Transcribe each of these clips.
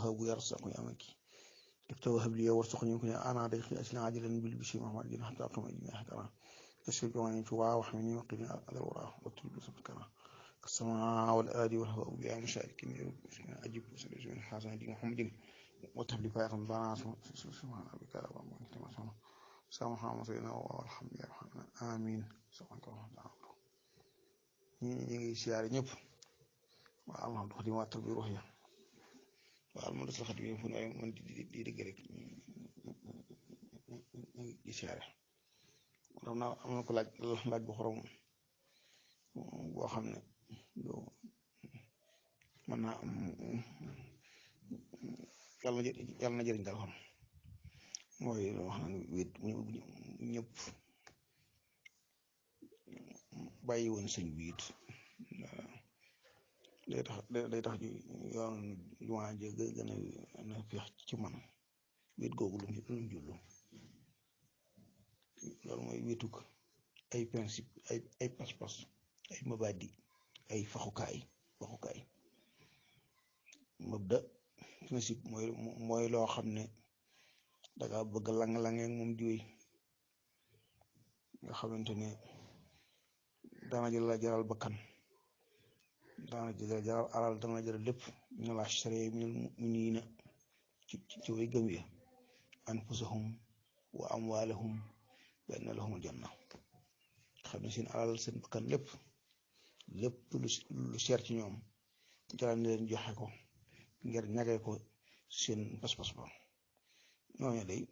الوهاب يرزق يا مكي اكتب لي وارزقني يمكن انا ضيقي اسلم عاجلا بالبشر محمد جل حتى اقوم الى احترام تشفي جواني توا وحمني وقني على الورى وتلبس بكرة السماء والآدي والهواء بها مشاركين أجيب وسلج من حسن دي محمد وتبلي فايق بنات سبحان ربك رب العالمين سامح مصيرنا والحمد لله آمين سبحانك اللهم وبحمدك ñi siyaare ñëpp waa alhamdu xadimaat bi ruux ya waa alhamdu sa xadim fu ne man di dëgg rek ñi siyaare am na ko laaj bu xorom boo xam ne mën naa am yàlla na jëriñ daal xam mooy loo xam ne wéet ñëpp bàyyi woon sëñ bi it day tax yoon jumaa ji gën a feex ci man wéet googu lu mu jullu loolu mooy wéetuk ay principe ay pas-pas ay mabadi ay waxukaay mabda principe mooy loo xam ne danga bëgg lang-langee moom diwéy nga xamante ne dana jël la jaral bakkan dana jël jaral alal dana jël lépp ñu la sharee minal mu'minina ci way gëm ya anfusahum wa amwalahum bi anna lahumul janna xam ne seen alal seen bakkan lépp lu cher ci ñoom jaral na leen joxe ko ngir ñagee ko seen pas-pas ba ñooñu day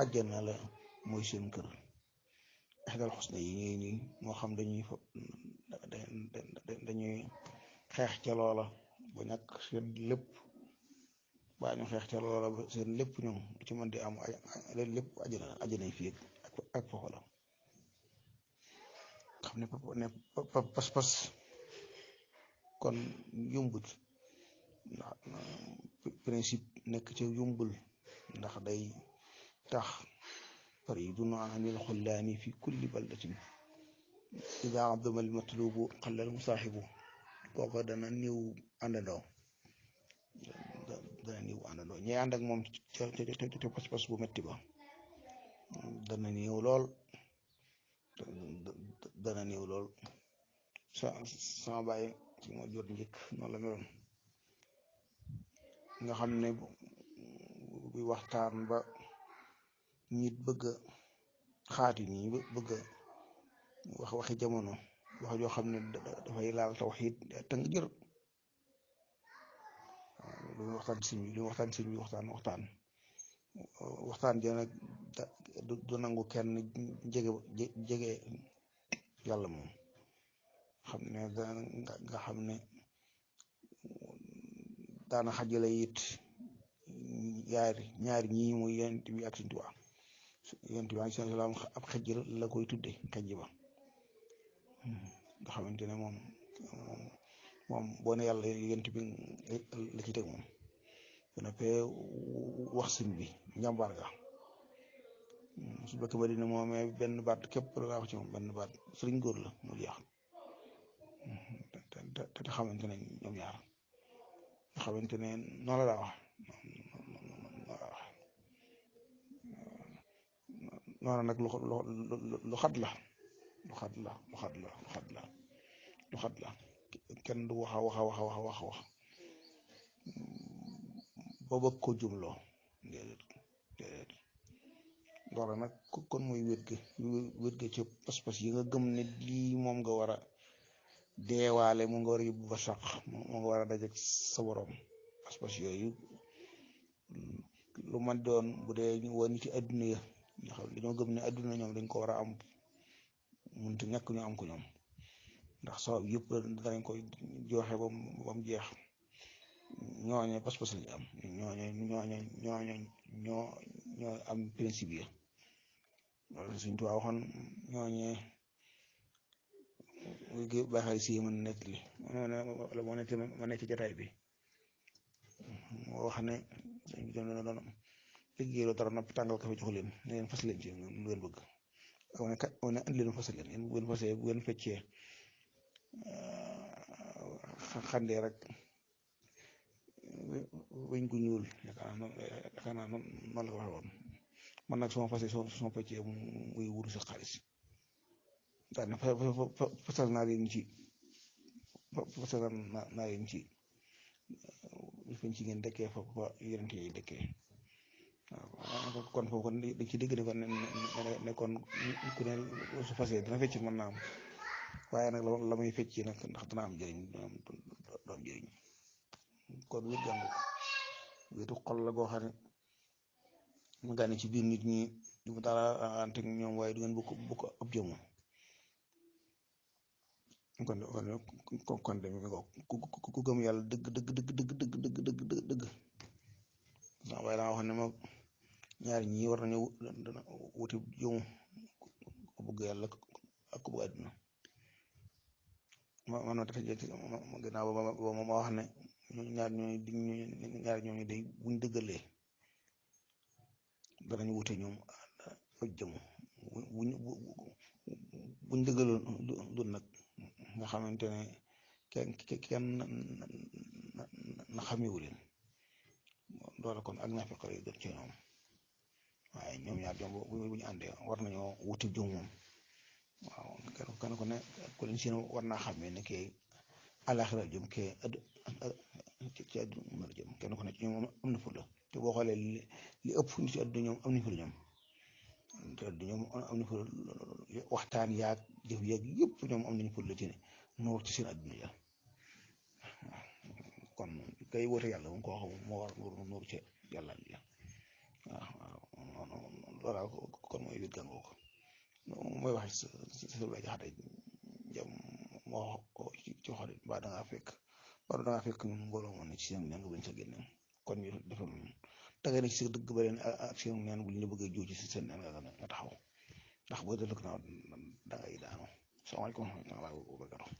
àjjana la mooy seen kër ixdal xusna yi nii moo xam dañuy xeex ca loola ba ñàkk seen lépp baa ñu xeex ca loola ba seen lépp ñoom du ci mën di am lépp àjjana fii ak foofu la xam ne pas-pas kon yombut ndax principe nekk ci yombul ndax day tax faridun anil xullaani fi kulli baldatin ida abdama al matlubu xallal musaaxibu kooku dana néew àndandoo ñi ànd ak moom ca pas-pas bu metti ba dana néew lool sama bàyyi ci moo jot njëkk noonu la meloon nga xam ne buy waxtaan ba nit bëgg xaati nii bëgg waxi jamono wax joo xam ne dafay laal tawxiid tënk jër lu muy waxtaan sëñ bi waxtaan ja nag du nangu kenn jege yàlla moom xam ne nga xam ne daana xajale it ñaari ñii muy yonent bi ak Sëñ Tuubaa yonent bi alayhi salaam ab xejj la koy tudde xejj ba nga xamante ne moom boo ne yàlla yonent bi la ci teg moom dana fee wax sëñ bi njàmbaar ga su bëkk ba dina moomee benn baat képp la wax ci moom benn baat sëriñ góor la mu jeex te xamante ne ñoom ñaar nga xamante ne noonu la wax noonu nag lu xat la kenn du wax ba bëgg ko jumloo déedéet loolu nag kon mooy wét ga ci pas-pas yi nga gëm ne lii moom nga war a deewaale mu nga war a yóbbu ba sax mu nga war a dajeek sa borom pas-pas yooyu lu man doon bu dee ñu woon ci adduna ya nga xam dañoo gëm ne adduna ñoom dañ ko war a am mënut ñàkk ñu am ko ñoom ndax sabab yëpp danañ koy joxe ba mu jeex ñooñe pas-pas lañu am ñoo am principe yi loolu Sëñ Tuubaa waxoon ñooñe baaxal si mën nekk li wala moo nekk ma nekk ci jataay bi moo wax ne sëñ bi doon liggéey loo dara napp tàngal kafe jox leen ne leen fas leen ci lu ngeen bëgg wane andi leen fas leen bu ngeen feccee xandee rek weñ gu ñuul yaakaar naa noonu la ko waxee woon man nag suma fase suma feccee muy wuru sa xaalis daal ne fasal naa leen ci fasal naa leen ci fañ ci ngeen dëkkee fa yonent yi dëkkee waaw kon foofu kon dañ ci dégg ne kon ne kon ku ne su fasee dina fecc mën naa am waaye nag la muy fecc nag ndax dana am njëriñ du am njëriñ kon wér jàngu wéetu xol la goo xam ne mu gànne ci biir nit ñi du mu dara ante ñoom waaye du ngeen bokk ab jëmm kon de mi ku gëm yàlla dëgg dëgg waaye danga wax ne ma ñaari ñii war nañu wuti jëmm ku bëgg yàlla ak ku bëgg àdduna man ma tax gannaaw ba ma wax ne ñaari ñooñu day buñ dëggalee danañ wute ñoom ak jëmm buñ dëggaloon du nag nga xamante ne kenn na xamewu leen doole kon ak naafeq lay doon ci ñoom waaye ñoom ñaar jom bu ñu àndee war nañoo wuti jëm moom waaw kenn ku ne ku leen seen war naa xamee ne kee àllaaxira jëm kee ci àdduna mën a jëm kenn ku ne ci ñoom am na fulla te boo xoolee li ëpp nit ci àdduna ñoom am nañ fulla ñoom te àdduna ñoom am nañ fulla waxtaan yaag jëf yaag yëpp ñoom am nañ fulla ci ne nuur ci seen àdduna ja kon kay woote yàlla moom koo xam moo war nuur ci yàlla ja waaw loolaa kon mooy wét gàngoo ko mooy wax ci sa bay jaxate jam moo ko ci xool ba dangaa fekk mbooloo moom ne ci seen neen nga bañ sa génne kon ñu defal noonu dangay ne ci sa dëgg ba leen ak seen neen bu ñu la bëggee jiw ci seen neen nga taxaw ndax boo dellu gannaaw dangay daanu salaamaaleykum wa rahmatulah wa barakatuh